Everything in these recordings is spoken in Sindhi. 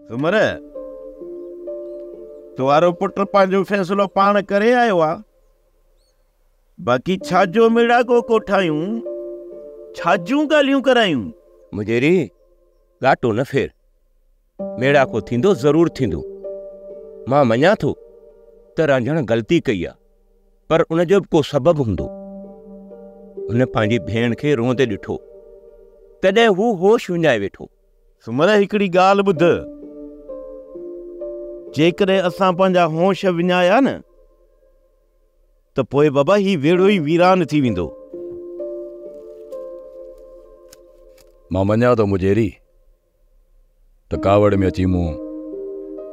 سومر، تو وارو پٽ پنهنجو فيصلو پاڻ ڪري آيو آ. باقي ڇا جو ميڙاڪو ڪوٺايون، ڇا جون ڳالهيون ڪرايون؟ مجيري، ڳاٽو نه ڦير. ميڙاڪو ٿيندو ضرور ٿيندو. مان مڃان ٿو ته رانجهڻ غلطي ڪئي آ، پر ان جو به ڪو سبب هوندو. هن پنهنجي ڀيڻ کي روئندي ڏٺو، تڏهن هو هوش وڃائي ويٺو. سومر، هڪڙي ڳالهه ٻڌ، جيڪڏهن اسان پنهنجا هوش وڃايا نه ته پوء بابا هي ويڙهو ئي ويران ٿي ويندو. مان مڃان ٿو مجيري ته ڪاوڙ ۾ اچي مون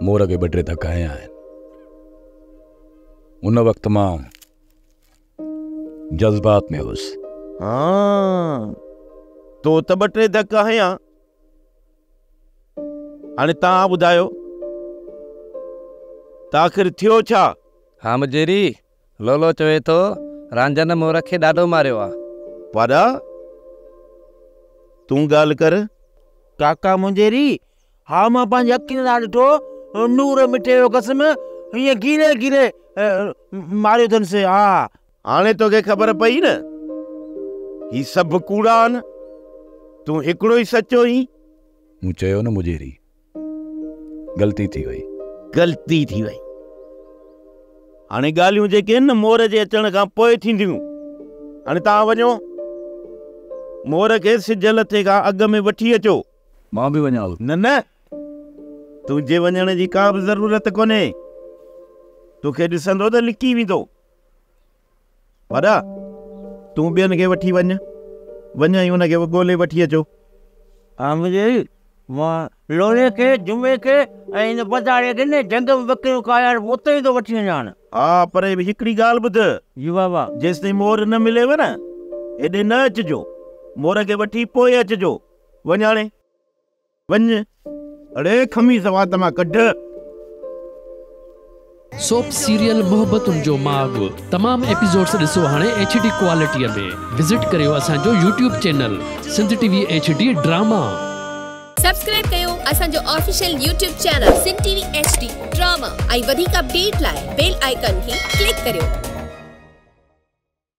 مور کي ٻه ٽي ڌڪ هنيا آهن. ان وقت مان جذبات ۾ هوس. ها، تو ته ٻه ٽي ڌڪ هنيا. هاڻي توهان ٻڌايو ته آخر ٿيو ڇا؟ ها مجيري، لولو چوي ٿو رانجهن مور کي ڏاڍو ماريو آ. پاڏا، تون ڳالهه ڪر. ڪاڪا منجيري، ها مان پنهنجي اکين سان ڏٺو، نور مٺي جو قسم ائين گيري گيري ماريو اٿنس. ها. هاڻي توکي خبر پئي نه، هي سڀ ڪوڙا آهن، تون هڪڙو ئي سچو آهين. مون چيو نه مجيري، غلطي ٿي وئي. غلطي ٿي وئي. هاڻي ڳالهيون جيڪي آهن نه مور جي اچڻ کان پوء ٿينديون. هاڻي توهان وڃو، مور کي سج لٿي کان اڳ ۾ وٺي اچو. مان به وڃان ٿو. نه نه، تنهنجي وڃڻ جي ڪا به ضرورت ڪونهي. توکي ڏسندو ته لڪي ويندو. وڏا، تون ٻين کي وٺي وڃ. وڃ ۽ ان کي ڳولي وٺي اچو. ها منهنجي، مان لولي کي، جمعي کي ۽ هن بزاري کي نه جهنگ ۾ ٻڪريون ڪاهيان اتي ئي ٿو وٺي وڃان. ها پر هڪڙي ڳالهه ٻڌ. جي بابا. جيستائين مور نه مليو نه، هيڏي نه اچجو. مور کي وٺي پوء اچجو. وڃ هاڻي. وڃ. اڙي خميس وات مان ڪڍ. سوپ سيريل محبتن جو ماڳ تمام ايپيسوڊس ڏسو هاڻي ايڇ ڊي ڪوالٽي ۾ وزٽ ڪريو اسان جو YouTube channel Sindh T V H D drama. Subscribe ڪيو اسان جو official YouTube channel Sindh T V H D drama ۽ وڌيڪ اپڊيٽ لاء بيل آئيڪان کي ڪلڪ ڪريو.